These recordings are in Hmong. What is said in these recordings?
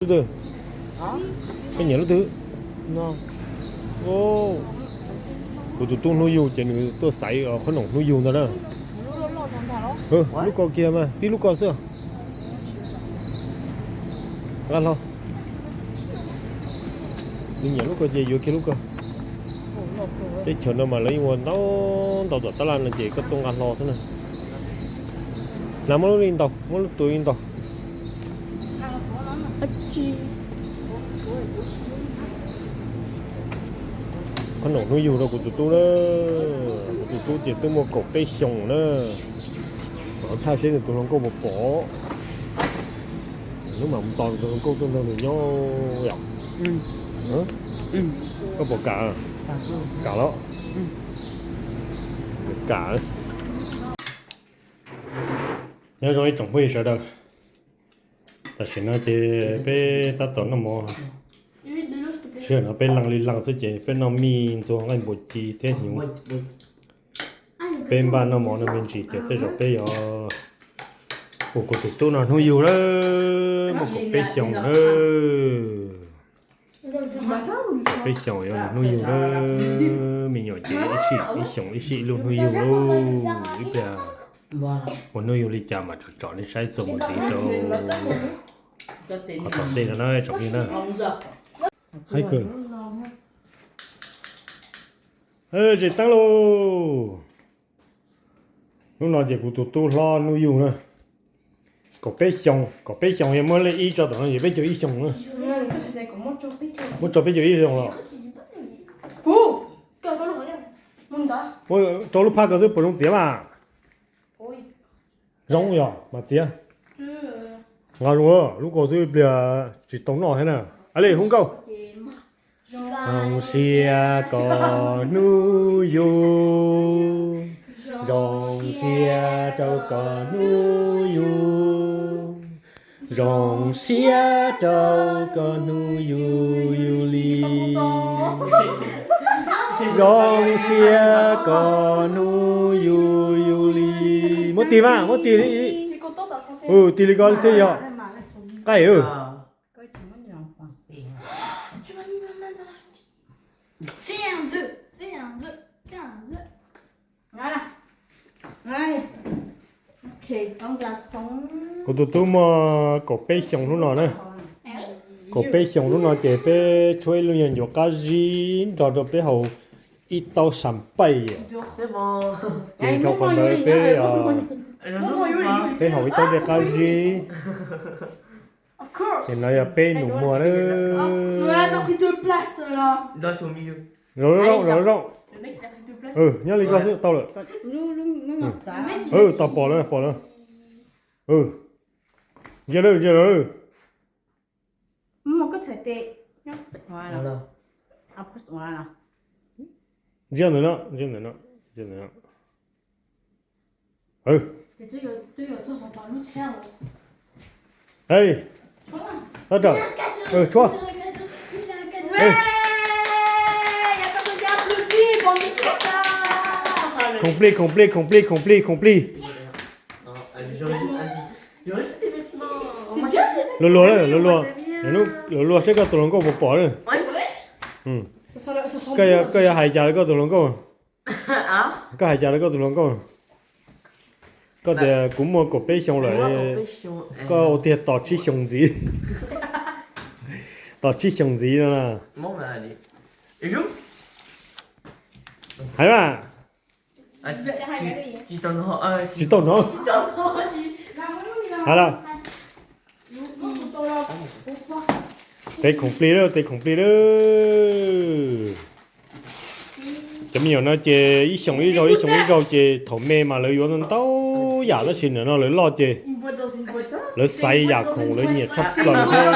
Lub twg? Koj nyiam lub twg? Kuv tus tub hnub yug ces nws tuaj xaiv qhob noom hnub yug ntag na. Lub ko kiag mas, tib lub ko xwb. Nqa hlo. Nws nyiam lub ko ces yuav kiag lub ko. Teb chaws no mas lawv yeej ua ntau ntau tom tab laj no ces koj tuaj nqa hlo xwb na. Nas muab lub li ntau, muab lub tus li ntau. Qhob noom hnub yug rau kuv tus tub na. Kuv tus tub ces twb muaj kaum peb xyoos na. Thaj seb nws tus hluas nkauj puas pom. Hnub mam mus tos nws tus hluas nkauj tuaj nrog nws nyob yom. Koj puas kam? Kam los? Kam. Nyob zoo ib tsoom phooj ywg sawv daws. Tam sim no ces peb tab tom noj mov. Sij hawm no peb leej li leej xwb ces peb noj mij ntxuag nqaij npua ci thiab hnyuv. Peb npaj noj mov no me ntsis ces tej zaum peb yuav ua kuv tus tub no hnub yug lawm, muaj kaum peb xyoos lawm. Kaum peb xyoos yuav hnub yug lawm, me nyuam ces ib sij ib xyoos ib sij ib lub hnub yug lauj. Ib pliag ua hnub yug li cas mas tsom tsom nej saib txuas mus ntxiv rau qhov tom ntej no na tsoom phooj ywg na. Haib kawg. Tseem teeb lauj. Hnub no ces kuv tus tub hlob hnub yug na. Kaum peb xyoos, kaum peb xyoos yog muab lej ib tso tom no ces peb caug ib xyoos na. Muab tso peb caug ib xyoos los. Muab rau lub phaj ko xwb puas zoo txiav mas? Zoo yog mas txiav. Nqa zoo, lub ko xwb ib pliag tsis tau noj thiab na. A li hu nkauj. Zoo siab kom hnub yug, zoo siab rau kom hnub yug, zoo siab rau kom hnub yug yug li. Zoo siab kom hnub yug yug li. Muab tig mas, muab tig li. Tig li ko thiaj yog qaij. Kuv tus tub muaj kaum peb xyoos hnub no na. Kaum peb xyoos hnub no ces peb tshuab ib lub nyuag ncuav qab zib nrog rau peb haus ib taub xas paij. Ces rau qhov ntawd peb, peb haus ib taub dej qab zib. Ces no yog peb nus muag na. Los zoo, los zoo. Nyob li ko xwb tau lawm. Tau pom lawm, pom lawm. Ntsia lawm, ntsia lawm. Ntsia ntawm no, ntsia ntawm no, ntsia ntawm no. Tab tsam, tshuab. Khoom plig, khoom plig, khoom plig, khoom plig, khoom plig. Luag luag, luag luag, luag luag seb koj tus hluas nkauj puas pom na. Koj yuav hais cas rau koj tus hluas nkauj? Koj hais cas rau koj tus hluas nkauj? Koj tias kuv muaj kaum peb xyoo lawm, koj ua tiag tos tsib xyoos ntxiv. Tos tsib xyoos ntxiv no na. Hais mas. Tsis tau hnov. Hais los. Tes khoom plig lawm, tes khoom plig lawm. Cov me nyuam no ces ib xyoos ib zaug, ib xyoos ib zaug ces thaum me mas lawv yuav ntau yam, tab sis nim no lawv loj ces lawv xaiv yam khoom lawv nyiam tshaj plaws thiab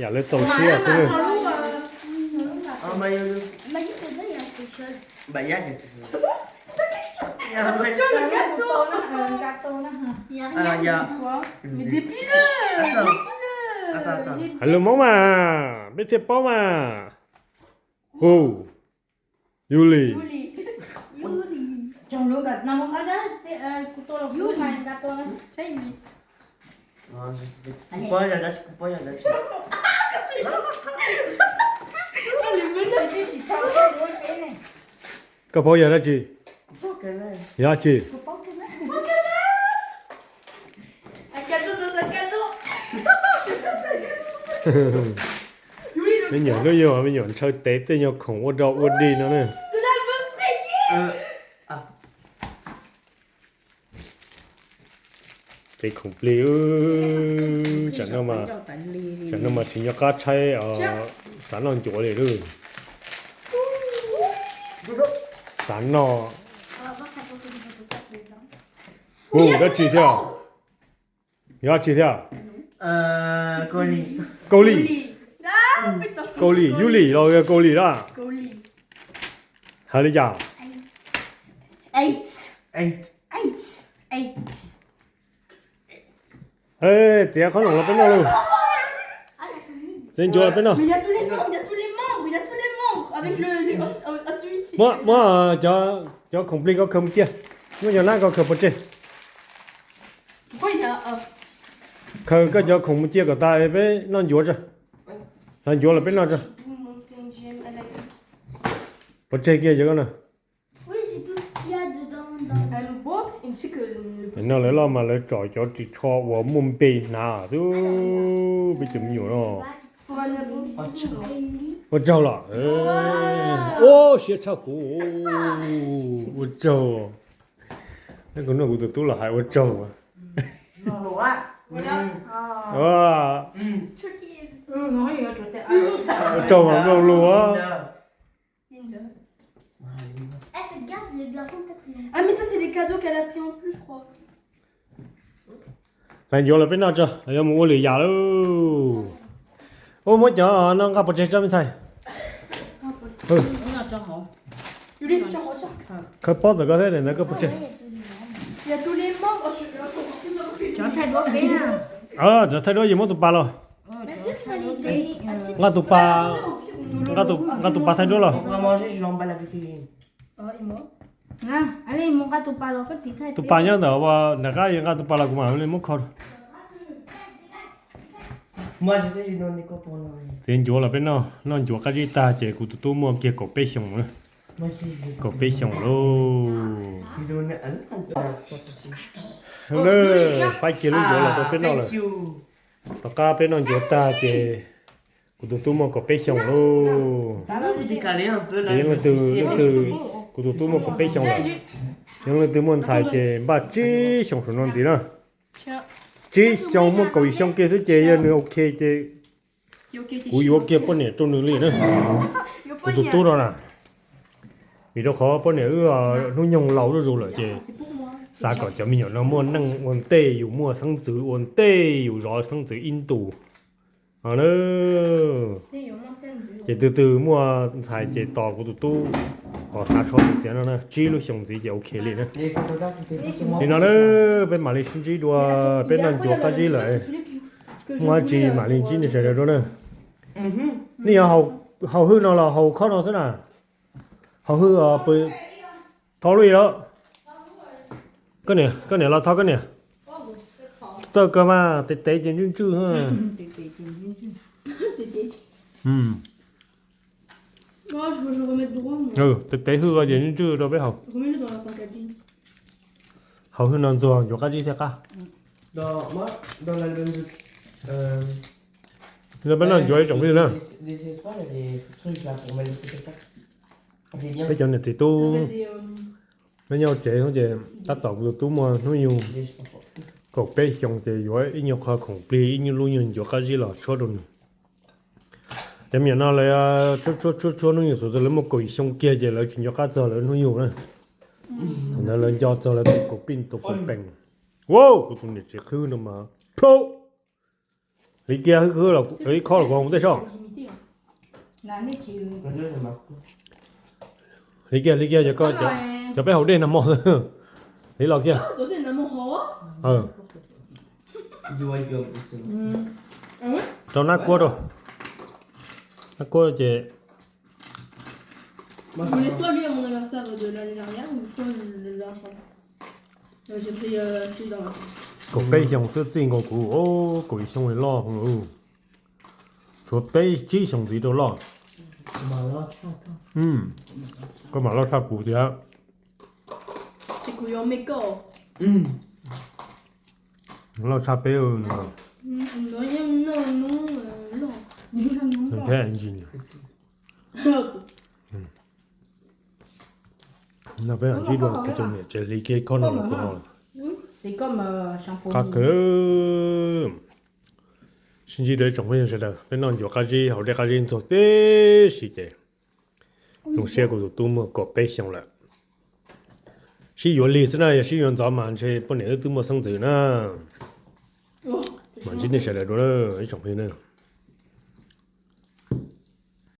yam lawv txaus siab xwb. Hais lus Hmoob mas peb thiaj paub mas. Hu, Yuli. Koj paub yog dab tsi? Yog dab tsi? Me nyuam hnub yog me nyuam ntshaw tev tej nyuag khoom ua rau ua dig no na. Tev khoom plig, tsam no mas tsis nco qab tshaib, xav noj ncuav li lawm. Xav noj. Ua dab tsi thiab? Yog dab tsi thiab? Kaus lim. Kaus lim, yub lim los yog kaus lim lawm? Hais li cas? Txiav qhob noom los peb noj lauj. Txiav ncuav los peb noj. Muab, muab cov khoom plig koj khaws mus cia. Muab cov nab koj khaws pov tseg. Khaws koj cov khoom mus cia kom tas peb noj ncuav tso. Los ncuav los peb noj tso. Pov tseg kiag cov koj no. No lawv loj mas lawv tsom cov ris tsho uas muaj npe hnav xwb, peb cov me nyuam no. Ua tsaug los. Ua siab tshaj kuv. Ua tsaug. Kuv nrog kuv tus tub los hais ua tsaug. Ua tsaug mas mloog lus. Hlais ncuav los peb noj tso, yuav mus ua lwm yam lauj. Ua muab cov no nqa pov tseg tso me ntxhais. Khaws pob ntawm koj thiab ntawm koj pov tseg. Cov thaij duab yus muab tus pas los. Nqa tus pas, nqa tus pas thaij duab los. Tus pas nyob ntawm nram qab, nqa tus pas los kuv mam li muab kho. Txiav ncuav los peb noj, noj ncuav qab zib tag ces kuv tus tub muaj kiag kaum peb xyoos. Kaum peb xyoos lauj. Faib kiag lub ncuav los rau peb noj lawm. Tom qab peb noj ncuav tag ces kuv tus tub muaj kaum peb xyoos lauj. Yog leej twg, leej twg, kuv tus tub muaj kaum peb xyoos lawm. Yog leej twg muaj ntxhais ces npaj tsib xyoos saum no ntxiv na. Tsib xyoo muaj kaum yim xyoo kiag xwb ces yog nws ok ces kuv yuav kiag poj niam rau nws li na. Kuv tus tub no na. Vim rau qhov poj niam wb hnub nyoog laus zuj zus lawm ces xav kom cov me nyuam no muaj neej ua ntej yus muaj xeeb ntxwv, ua ntej yus zov xeeb ntxwv ib ntus. Ces twg twg muaj ntxhais ces tos kuv tus tub kom hnav tsho xiav no na, tsib lub xyoos ntxiv ces ok li na. Li no na, peb mam li sib ntsib dua, peb noj ncuav qab zib lawm. Muaj dab tsi mam li ntsib nej sawv daws dua na. Nej yuav haus hwj no los haus khob no xwb na? Haus hwj pw, thov lub los. Koj niam los thov koj niam. Txawj kawg mas, tev tev ces ntswj ntswj. Tev tev hwj ces ntswj ntswj rau peb haus. Haus hwj no ntxuag ncuav qab zib thiaj qab. Peb noj ncuav ib tsoom phooj ywg na. Peb cov niam txiv tub, peb nyob tsev ces tab tom kuv tus tub muaj hnub nyoog kaum peb xyoos ces yuav ib nyuag qho khoom plig, ib nyuag lub nyuag ncuav qab zib los tshuab rau nws. Cov me nyuam no lawv tshuab tshuab tshuab hnub nyoog xwb, lawv muaj kaum yim xyoo kiag ces lawv tsis nco qab txog lawv hnub nyoog na. Thaum ntawd lawv nco txog lawv tus kaum pij tus kaum pees. Wow, kuv tus niam txiv qhwb no mas plhub. Hliv kiag, hwj hwj los ib khob los kuv haus mus tej soj. Hliv kiag, hliv kiag, cov peb haus dej nag hmo. Hliv los kiag. Rau nab kuab rau. Nab kuab ces Kaum peb xyoos xwb txij nkaus kuv, kaum ib xyoo li loj heev. Tshuav peb tsib xyoos ntxiv rau loj. Koj mam loj tshaj kuv thiab. Loj tshaj peb. Thiab ntsis no peb mam ntsib dua kuv tus niam tsev hli kiag khob no los kuv ho qab kawg. Sib ntsib dua ib tsoom phooj ywg sawv daws, peb noj ncuav qab zib haus dej qab zib ntxuag tib si ces zoo siab kuv tus tub muaj kaum peb xyoos lawm. Sib yuav lig xwb na, yog sib yuav ntxov mas ntshe poj niam wb twb muaj xeeb ntxwv na. Mam ntsib nej sawv daws dua ib tsoom phooj ywg na.